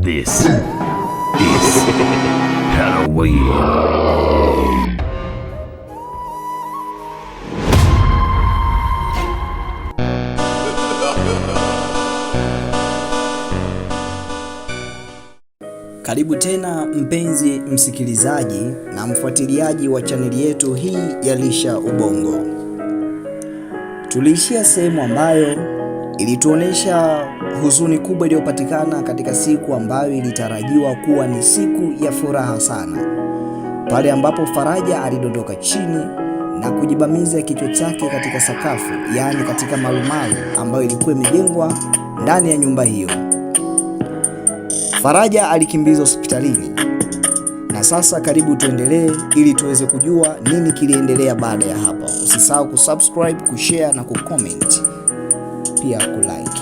This is Halloween. Karibu tena mpenzi msikilizaji na mfuatiliaji wa chaneli yetu hii ya Lisha Ubongo. Tuliishia sehemu ambayo ilituonesha huzuni kubwa iliyopatikana katika siku ambayo ilitarajiwa kuwa ni siku ya furaha sana, pale ambapo Faraja alidondoka chini na kujibamiza kichwa chake katika sakafu, yaani katika marumaru ambayo ilikuwa imejengwa ndani ya nyumba hiyo. Faraja alikimbizwa hospitalini na sasa karibu tuendelee ili tuweze kujua nini kiliendelea baada ya hapa. Usisahau kusubscribe, kushare na kucomment, pia kulike.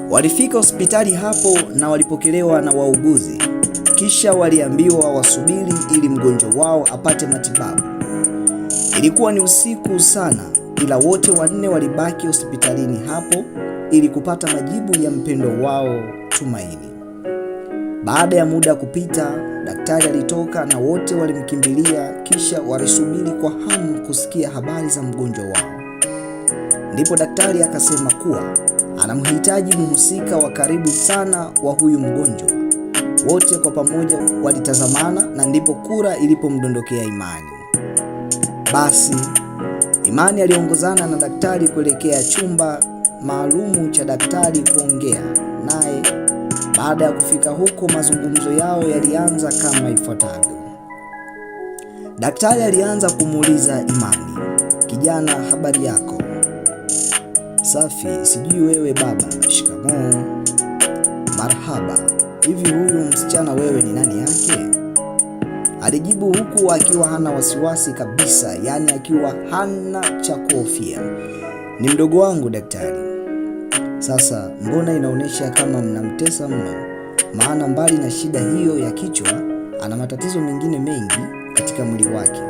Walifika hospitali hapo na walipokelewa na wauguzi, kisha waliambiwa wasubiri ili mgonjwa wao apate matibabu. Ilikuwa ni usiku sana, ila wote wanne walibaki hospitalini hapo ili kupata majibu ya mpendo wao Tumaini. Baada ya muda kupita, daktari alitoka na wote walimkimbilia, kisha walisubiri kwa hamu kusikia habari za mgonjwa wao. Ndipo daktari akasema kuwa anamhitaji mhusika wa karibu sana wa huyu mgonjwa. Wote kwa pamoja walitazamana na ndipo kura ilipomdondokea Imani. Basi Imani aliongozana na daktari kuelekea chumba maalumu cha daktari kuongea naye. Baada ya kufika huko, mazungumzo yao yalianza kama ifuatavyo. Daktari alianza kumuuliza Imani, "Kijana, habari yako?" "Safi, sijui wewe baba." "Shikamoo." "Marhaba. Hivi huyu msichana wewe ni nani yake?" Alijibu huku akiwa hana wasiwasi kabisa, yaani akiwa hana cha kuhofia. "Ni mdogo wangu daktari." "Sasa mbona inaonyesha kama mnamtesa mno? Maana mbali na shida hiyo ya kichwa, ana matatizo mengine mengi katika mwili wake.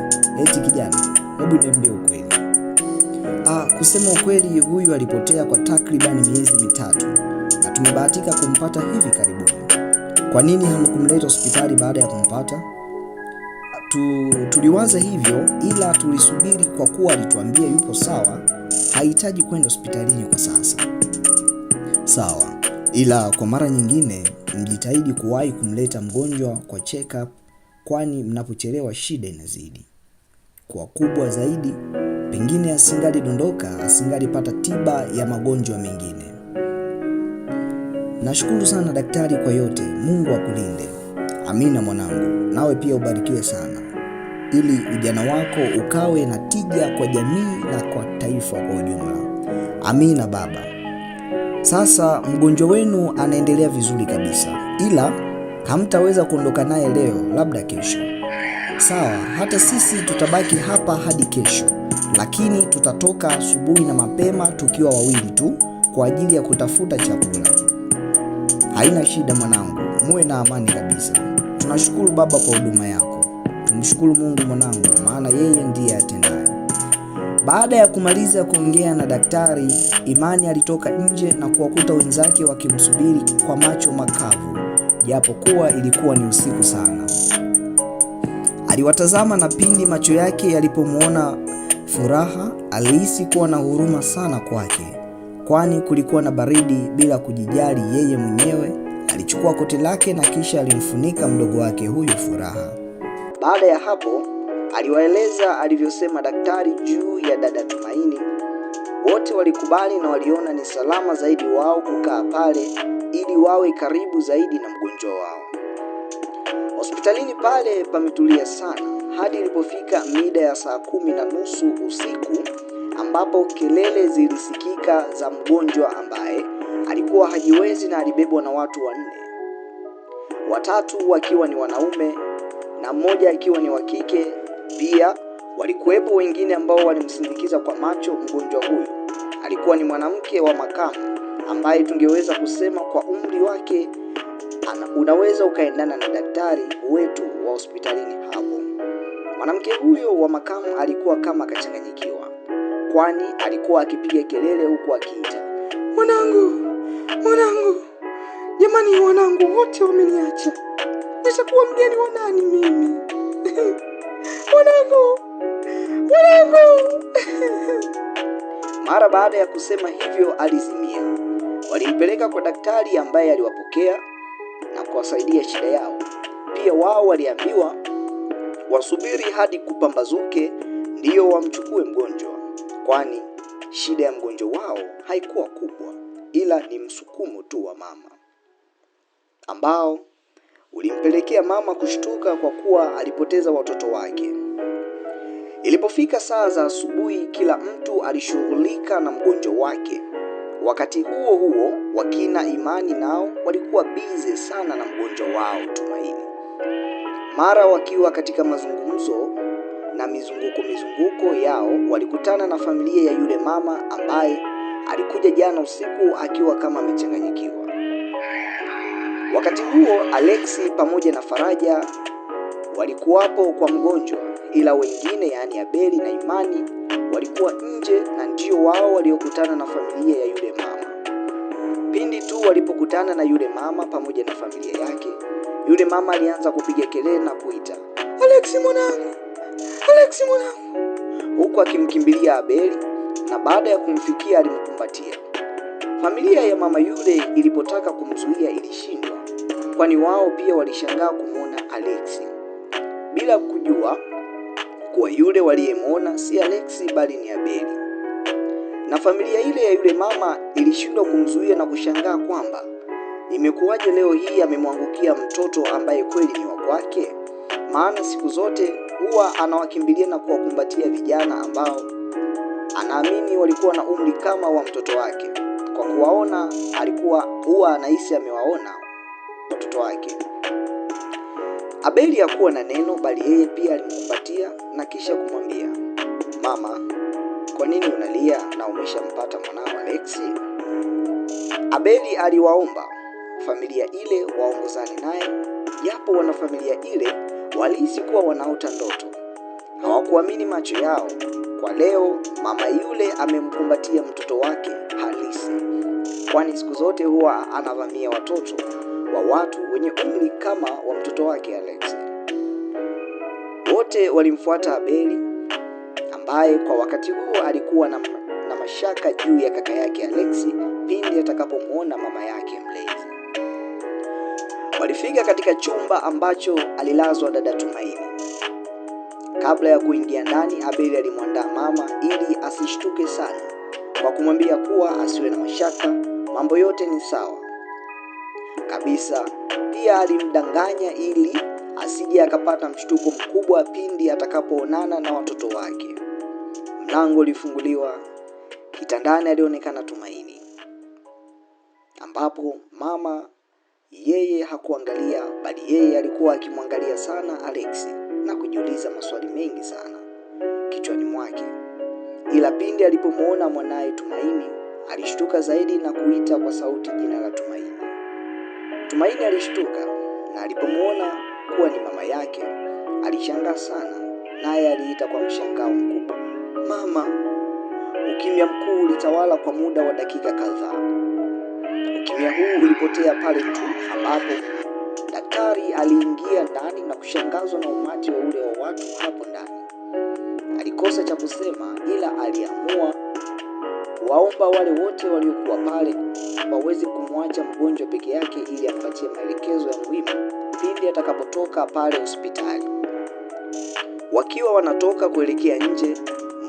Eti kijana, hebu niambie ukweli." "Kusema ukweli, huyu alipotea kwa takribani miezi 3 na tumebahatika kumpata hivi karibuni." "Kwa nini hamkumleta hospitali baada ya kumpata?" Tuliwaza hivyo, ila tulisubiri kwa kuwa alituambia yupo sawa, hahitaji kwenda hospitalini kwa sasa." "Sawa, ila kwa mara nyingine mjitahidi kuwahi kumleta mgonjwa kwa check up, kwani mnapochelewa shida inazidi kuwa kubwa zaidi. Pengine asingalidondoka, asingalipata tiba ya magonjwa mengine." "Nashukuru sana daktari kwa yote, Mungu akulinde." "Amina mwanangu, nawe pia ubarikiwe sana, ili ujana wako ukawe na tija kwa jamii na kwa taifa kwa ujumla." "Amina baba. Sasa mgonjwa wenu anaendelea vizuri kabisa, ila hamtaweza kuondoka naye leo, labda kesho." "Sawa, hata sisi tutabaki hapa hadi kesho, lakini tutatoka asubuhi na mapema tukiwa wawili tu kwa ajili ya kutafuta chakula." "Haina shida mwanangu, muwe na amani kabisa. Tunashukuru baba kwa huduma yako. Tumshukuru Mungu mwanangu, maana yeye ndiye atendaye." Baada ya kumaliza kuongea na daktari, Imani alitoka nje na kuwakuta wenzake wakimsubiri kwa macho makavu, japokuwa ilikuwa ni usiku sana. Aliwatazama na pindi macho yake yalipomuona Furaha, alihisi kuwa na huruma sana kwake, kwani kulikuwa na baridi. Bila kujijali yeye mwenyewe, alichukua koti lake na kisha alimfunika mdogo wake huyu Furaha. Baada ya hapo, aliwaeleza alivyosema daktari juu ya dada Tumaini. Wote walikubali na waliona ni salama zaidi wao kukaa pale ili wawe karibu zaidi na mgonjwa wao. Hospitalini pale pametulia sana hadi ilipofika mida ya 10:30 usiku, ambapo kelele zilisikika za mgonjwa ambaye alikuwa hajiwezi na alibebwa na watu 4, 3 wakiwa ni wanaume na mmoja akiwa ni wa kike. Pia walikuwepo wengine ambao walimsindikiza kwa macho mgonjwa huyu. Alikuwa ni mwanamke wa makamu ambaye tungeweza kusema kwa umri wake unaweza ukaendana na daktari wetu wa hospitalini hapo. Mwanamke huyo wa makamu alikuwa kama akachanganyikiwa, kwani alikuwa akipiga kelele huku akiita, "Mwanangu, mwanangu, jamani!" Jamani, wanangu wote wameniacha, nitakuwa mgeni wa nani mimi? Wanangu, wanangu! Mara baada ya kusema hivyo alizimia. Walimpeleka kwa daktari ambaye aliwapokea na kuwasaidia shida yao. Pia wao waliambiwa wasubiri hadi kupambazuke ndiyo wamchukue mgonjwa, kwani shida ya mgonjwa wao haikuwa kubwa, ila ni msukumo tu wa mama ambao ulimpelekea mama kushtuka kwa kuwa alipoteza watoto wake. Ilipofika saa za asubuhi, kila mtu alishughulika na mgonjwa wake. Wakati huo huo, wakina Imani nao walikuwa bize sana na mgonjwa wao Tumaini. Mara wakiwa katika mazungumzo na mizunguko yao, walikutana na familia ya yule mama ambaye alikuja jana usiku akiwa kama amechanganyikiwa. Wakati huo Alexi pamoja na Faraja walikuwapo kwa mgonjwa, ila wengine yaani Abeli na Imani walikuwa nje na ndio wao waliokutana na familia ya yule mama. Pindi tu walipokutana na yule mama pamoja na familia yake, yule mama alianza kupiga kelele na kuita, "Alexi mwanangu, Alexi mwanangu," huku akimkimbilia Abeli, na baada ya kumfikia alimkumbatia. Familia ya mama yule ilipotaka kumzuia ilishindwa, kwani wao pia walishangaa kumwona Alexi bila kujua kuwa yule waliyemwona si Alexi bali ni Abeli. Na familia ile ya yule mama ilishindwa kumzuia na kushangaa kwamba imekuwaje leo hii amemwangukia mtoto ambaye kweli ni wa kwake, maana siku zote huwa anawakimbilia na kuwakumbatia vijana ambao anaamini walikuwa na umri kama wa mtoto wake. Kwa kuwaona alikuwa huwa anahisi amewaona watoto wake. Abeli hakuwa na neno, bali yeye pia alimkumbatia na kisha kumwambia, "Mama, kwa nini unalia na umeshampata mwanao Alexi?" Abeli aliwaomba familia ile waongozane naye, japo wanafamilia ile walihisi kuwa wanaota ndoto. Hawakuamini macho yao. Kwa leo mama yule amemkumbatia mtoto wake halisi, kwani siku zote huwa anavamia watoto wa watu wenye umri kama wa mtoto wake Alexi. Wote walimfuata Abeli ambaye kwa wakati huo alikuwa na mashaka juu ya kaka yake Alexi pindi atakapomuona mama yake mlezi. Walifika katika chumba ambacho alilazwa dada Tumaini. Kabla ya kuingia ndani, Abeli alimwandaa mama ili asishtuke sana kwa kumwambia kuwa asiwe na mashaka, mambo yote ni sawa kabisa. Pia alimdanganya ili asije akapata mshtuko mkubwa pindi atakapoonana na watoto wake. Mlango ulifunguliwa, kitandani alionekana Tumaini, ambapo mama yeye hakuangalia, bali yeye alikuwa akimwangalia sana Alexi na kujiuliza maswali mengi sana kichwani mwake. Ila pindi alipomuona mwanae Tumaini alishtuka zaidi na kuita kwa sauti jina la Tumaini. Tumaini alishtuka na alipomuona kuwa ni mama yake alishangaa sana, naye aliita kwa mshangao mkubwa, "Mama!" Ukimya mkuu ulitawala kwa muda wa dakika kadhaa. Ukimya huu ulipotea pale tu ambapo daktari aliingia ndani na kushangazwa na umati wa ule wa watu hapo ndani. Alikosa cha kusema, ila aliamua kuwaomba wale wote waliokuwa pale waweze kumwacha mgonjwa peke yake ili ampatie maelekezo ya muhimu pindi atakapotoka pale hospitali. Wakiwa wanatoka kuelekea nje,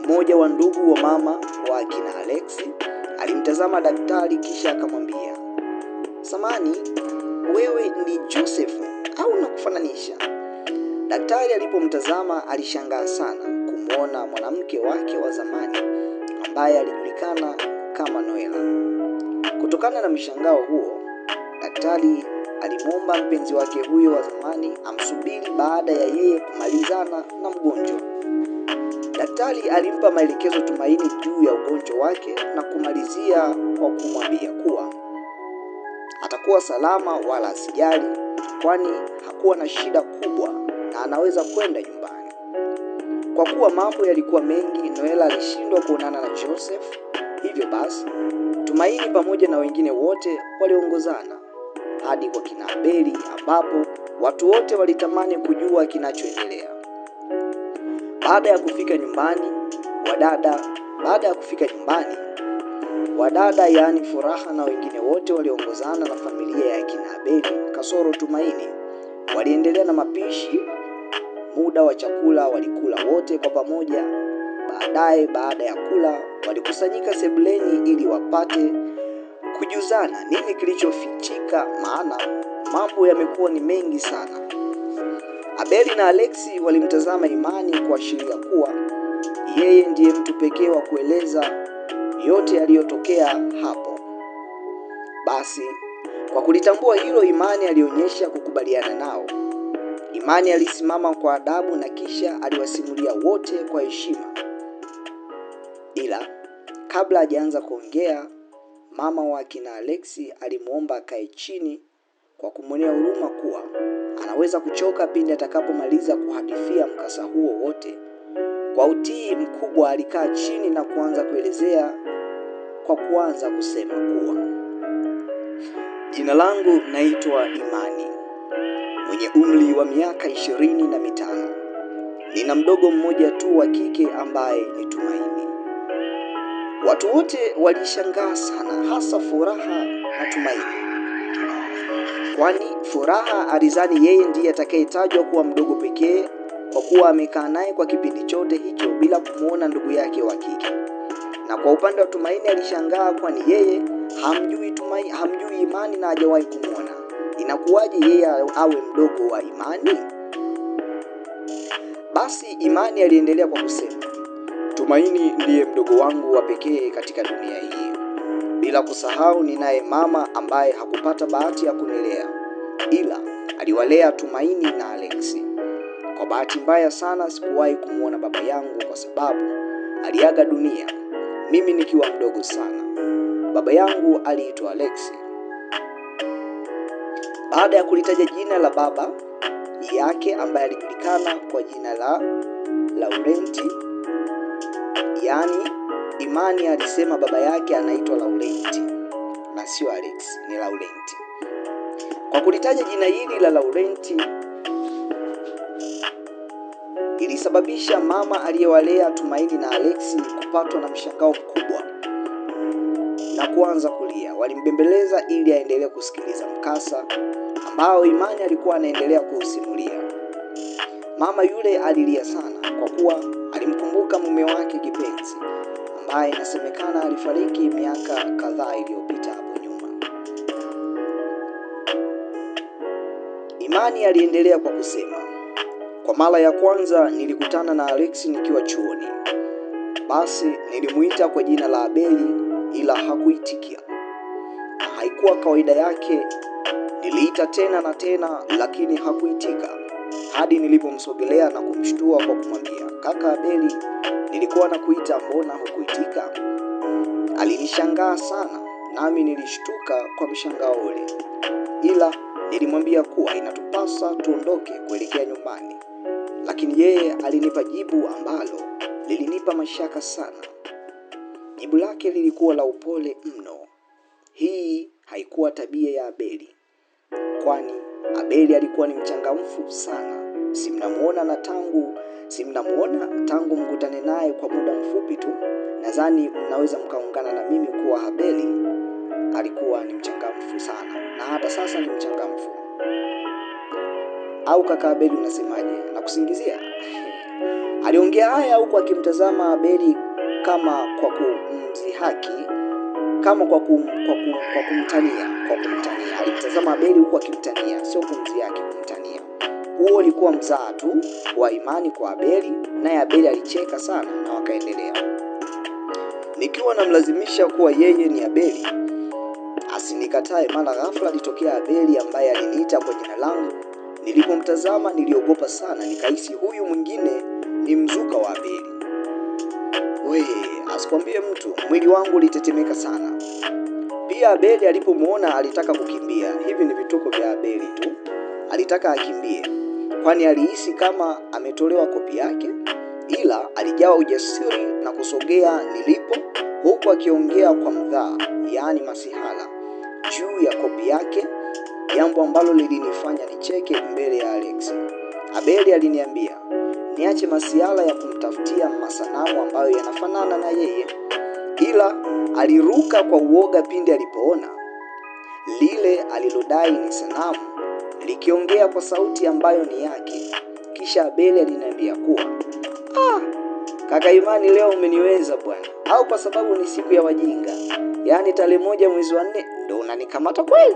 mmoja wa ndugu wa mama wa akina Alexi alimtazama daktari kisha akamwambia, "Samani, wewe ni Joseph au nakufananisha?" Daktari alipomtazama alishangaa sana kumwona mwanamke wake wa zamani ambaye alijulikana kama Noela. Kutokana na mshangao huo, daktari alimwomba mpenzi wake huyo wa zamani amsubiri baada ya yeye kumalizana na mgonjwa. Daktari alimpa maelekezo Tumaini juu ya ugonjwa wake na kumalizia kwa kumwambia kuwa atakuwa salama wala asijali, kwani hakuwa na shida kubwa na anaweza kwenda nyumbani. Kwa kuwa mambo yalikuwa mengi, Noela alishindwa kuonana na Joseph. Hivyo basi, Tumaini pamoja na wengine wote waliongozana hadi kwa kina Abeli, ambapo watu wote walitamani kujua kinachoendelea. Baada ya kufika nyumbani, wadada yaani Furaha na wengine wote waliongozana na familia ya kina Abeli kasoro Tumaini waliendelea na mapishi. Muda wa chakula walikula wote kwa pamoja. Baadaye, baada ya kula, walikusanyika sebuleni ili wapate kujuzana nini kilichofichika, maana mambo yamekuwa ni mengi sana. Abeli na Alexi walimtazama Imani kuashiria kuwa yeye ndiye mtu pekee wa kueleza yote yaliyotokea hapo. Basi kwa kulitambua hilo, Imani alionyesha kukubaliana nao. Imani alisimama kwa adabu na kisha aliwasimulia wote kwa heshima. Ila kabla hajaanza kuongea, mama wa kina Alexi alimuomba akae chini kwa kumwonea huruma kuwa anaweza kuchoka pindi atakapomaliza kuhadithia mkasa huo wote. Kwa utii mkubwa alikaa chini na kuanza kuelezea kwa kuanza kusema kuwa, jina langu naitwa Imani, mwenye umri wa miaka 25. Nina mdogo mmoja tu wa kike ambaye ni Tumaini. Watu wote walishangaa sana, hasa Furaha na Tumaini, kwani Furaha alizani yeye ndiye atakayetajwa kuwa mdogo pekee kwa kuwa amekaa naye kwa kipindi chote hicho bila kumuona ndugu yake wa kike. Na kwa upande wa Tumaini alishangaa, kwani yeye hamjui Imani na hajawahi kumuona. Inakuwaje yeye awe mdogo wa Imani? Basi Imani aliendelea kwa kusema, Tumaini ndiye mdogo wangu wa pekee katika dunia hii. Bila kusahau ninaye mama ambaye hakupata bahati ya kunilea, ila aliwalea Tumaini na Alexi. Kwa bahati mbaya sana sikuwahi kumuona baba yangu kwa sababu aliaga dunia mimi nikiwa mdogo sana. Baba yangu aliitwa Alexi. Baada ya kulitaja jina la baba yake ambaye alijulikana kwa jina la Laurenti, yaani Imani alisema baba yake anaitwa Laurenti na sio Alex, ni Laurenti. Kwa kulitaja jina hili la Laurenti ilisababisha mama aliyewalea Tumaini na Alexi kupatwa na mshangao mkubwa na kuanza kulia. Walimbembeleza ili aendelee kusikiliza mkasa ambao Imani alikuwa anaendelea kuusimulia. Mama yule alilia sana kwa kuwa alimkumbuka mume wake kipenzi ambaye inasemekana alifariki miaka kadhaa iliyopita hapo nyuma. Imani aliendelea kwa kusema, kwa mara ya kwanza nilikutana na Alexi nikiwa chuoni. Basi nilimuita kwa jina la Abeli ila hakuitikia. Na haikuwa kawaida yake. Niliita tena na tena lakini hakuitika, hadi nilipomsogelea na kumshtua kwa kumwambia, kaka Abeli, nilikuwa nakuita, mbona hukuitika? Alinishangaa sana, nami nilishtuka kwa mshangao ule. Ila nilimwambia kuwa inatupasa tuondoke kuelekea nyumbani. Lakini yeye alinipa jibu ambalo lilinipa mashaka sana. Jibu lake lilikuwa la upole mno. Hii haikuwa tabia ya Abeli, kwani Abeli alikuwa ni mchangamfu sana. Simnamuona tangu mkutane naye kwa muda mfupi tu. Nadhani mnaweza mkaungana na mimi kuwa Abeli alikuwa ni mchangamfu sana, na hata sasa ni mchangamfu. Au kaka Abeli unasemaje? Nakusingizia? Aliongea haya huku akimtazama Abeli kama kwa kumzihaki, kama kwa kumtania. Alimtazama Abeli huku akimtania, sio kumzihaki, kumtania. Huo ulikuwa mzaha tu wa Imani kwa Abeli, naye Abeli alicheka sana na wakaendelea. Nikiwa namlazimisha kuwa yeye ni Abeli asinikatae, mara ghafla alitokea Abeli ambaye aliniita kwa jina langu. Nilipomtazama niliogopa sana, nikahisi huyu mwingine ni mzuka wa Abeli. We, asikwambie mtu, mwili wangu ulitetemeka sana. Pia Abeli alipomuona alitaka kukimbia. Hivi ni vituko vya Abeli tu. Alitaka akimbie, kwani alihisi kama ametolewa kopi yake, ila alijawa ujasiri na kusogea nilipo, huku akiongea kwa mdhaa, yaani masihala, juu ya kopi yake jambo ambalo lilinifanya nicheke mbele ya Alex. Abeli aliniambia niache masiala ya kumtafutia masanamu ambayo yanafanana na yeye, ila aliruka kwa uoga pindi alipoona lile alilodai ni sanamu likiongea kwa sauti ambayo ni yake. Kisha Abeli aliniambia kuwa kaka Imani, leo umeniweza bwana, au kwa sababu ni siku ya wajinga, yaani tarehe 1 mwezi wa 4 ndo unanikamata kweli?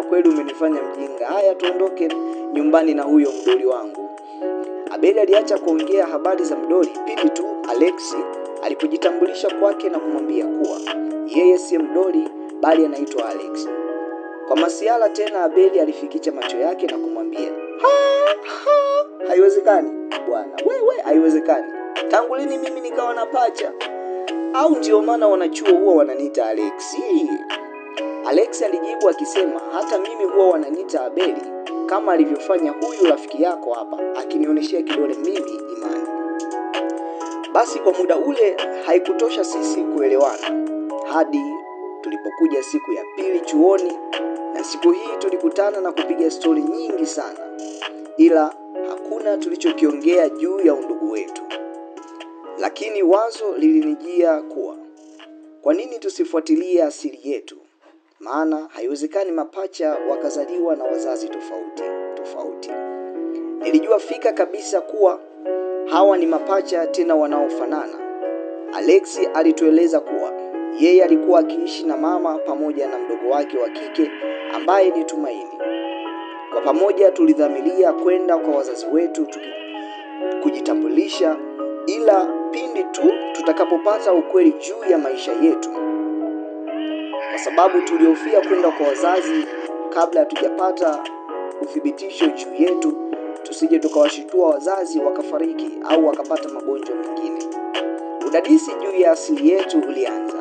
Kweli umenifanya mjinga. Haya, tuondoke nyumbani na huyo mdoli wangu. Abeli aliacha kuongea habari za mdoli pindi tu Alexi alipojitambulisha kwake na kumwambia kuwa yeye si mdoli bali anaitwa Alex. Kwa masiala tena, Abeli alifikisha macho yake na kumwambia, ha, ha, haiwezekani bwana, wewe, haiwezekani. Tangu lini mimi nikawa na pacha? Au ndio maana wanachuo huwa wananiita Alexi? Alex alijibu akisema, hata mimi huwa wananiita Abeli kama alivyofanya huyu rafiki yako hapa, akinionyeshea kidole mimi Imani. Basi kwa muda ule haikutosha sisi kuelewana hadi tulipokuja siku ya pili chuoni, na siku hii tulikutana na kupiga stori nyingi sana, ila hakuna tulichokiongea juu ya undugu wetu. Lakini wazo lilinijia kuwa kwa nini tusifuatilie asili yetu? Maana haiwezekani mapacha wakazaliwa na wazazi tofauti tofauti. Nilijua fika kabisa kuwa hawa ni mapacha tena wanaofanana. Alexi alitueleza kuwa yeye alikuwa akiishi na mama pamoja na mdogo wake wa kike ambaye ni Tumaini. Kwa pamoja tulidhamiria kwenda kwa wazazi wetu kujitambulisha, ila pindi tu tutakapopata ukweli juu ya maisha yetu, kwa sababu tulihofia kwenda kwa wazazi kabla hatujapata uthibitisho juu yetu, tusije tukawashitua wazazi wakafariki au wakapata magonjwa mengine. Udadisi juu ya asili yetu ulianza.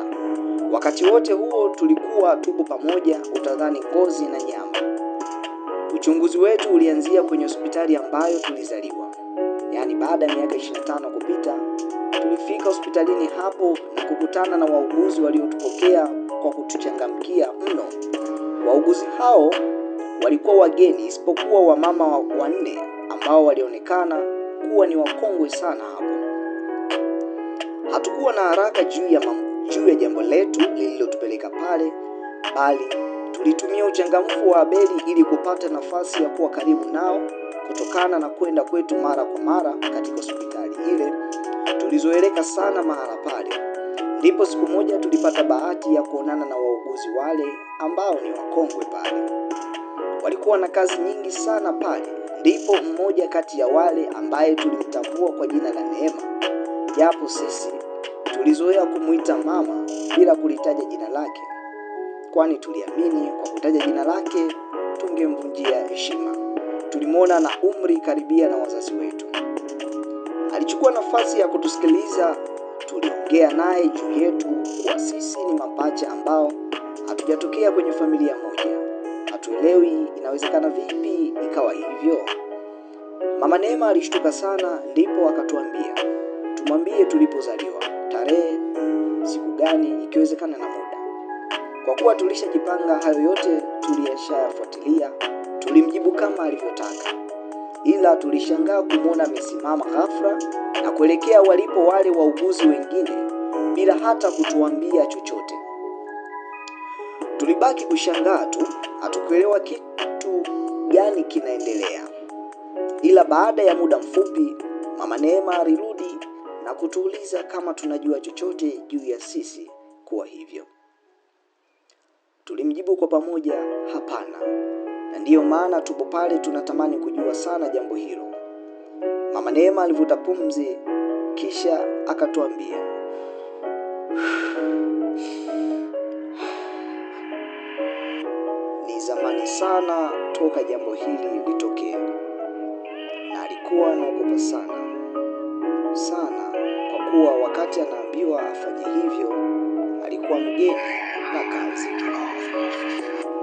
Wakati wote huo tulikuwa tupo pamoja, utadhani ngozi na nyama. Uchunguzi wetu ulianzia kwenye hospitali ambayo tulizaliwa. Yaani baada ya miaka 25 kupita, tulifika hospitalini hapo na kukutana na wauguzi waliotupokea kwa kutuchangamkia mno. Wauguzi hao walikuwa wageni isipokuwa wamama wanne ambao walionekana kuwa ni wakongwe sana hapo. Hatukuwa na haraka juu ya jambo letu lililotupeleka pale, bali tulitumia uchangamfu wa Abeli ili kupata nafasi ya kuwa karibu nao kutokana na kwenda kwetu mara kwa mara katika hospitali ile tulizoeleka sana mahala pale. Ndipo siku moja tulipata bahati ya kuonana na wauguzi wale ambao ni wakongwe pale. Walikuwa na kazi nyingi sana pale. Ndipo mmoja kati ya wale ambaye tulimtambua kwa jina la Neema, japo sisi tulizoea kumuita mama bila kulitaja jina lake, kwani tuliamini kwa kutaja jina lake tungemvunjia heshima. Tulimwona na umri karibia na wazazi wetu. Alichukua nafasi ya kutusikiliza. Tuliongea naye juu yetu kuwa sisi ni mapacha ambao hatujatokea kwenye familia moja. Hatuelewi inawezekana vipi ikawa hivyo. Mama Neema alishtuka sana, ndipo akatuambia tumwambie tulipozaliwa, tarehe, siku gani, ikiwezekana na muda. Kwa kuwa tulishajipanga hayo yote tulishayafuatilia, tulimjibu kama alivyotaka. Ila tulishangaa kumwona amesimama ghafla na kuelekea walipo wale wauguzi wengine bila hata kutuambia chochote. Tulibaki kushangaa tu, hatukuelewa kitu gani kinaendelea. Ila baada ya muda mfupi Mama Neema alirudi na kutuuliza kama tunajua chochote juu ya sisi kuwa hivyo. Tulimjibu kwa pamoja hapana. Na ndiyo maana tupo pale tunatamani kujua sana jambo hilo. Mama Neema alivuta pumzi kisha akatuambia, ni zamani sana toka jambo hili litokee, na alikuwa anaogopa sana sana, kwa kuwa wakati anaambiwa afanye hivyo alikuwa mgeni na kazi.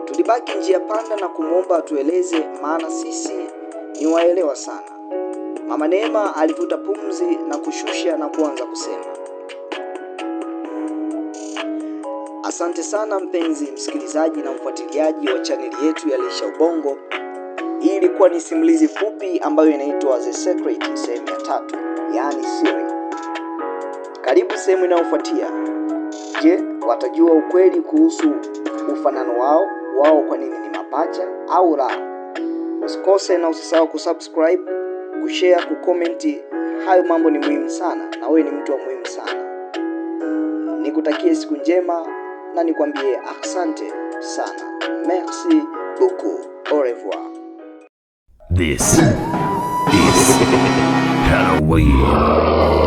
Tulibaki njia panda na kumuomba atueleze, maana sisi ni waelewa sana. Mama Neema alivuta pumzi na kushusha na kuanza kusema, Asante sana mpenzi msikilizaji na mfuatiliaji wa chaneli yetu ya Lisha Ubongo. Hii ilikuwa ni simulizi fupi ambayo inaitwa The Secret sehemu ya 3, yaani siri. Karibu sehemu inayofuatia. Je, watajua ukweli kuhusu ufanano wao wao, kwa nini ni mapacha au la? Usikose na usisahau kusubscribe, kushare, kucomment. Hayo mambo ni muhimu sana, na wewe ni mtu wa muhimu sana. Nikutakie siku njema na nikwambie asante sana. Merci beaucoup. Au revoir. This is Halloween.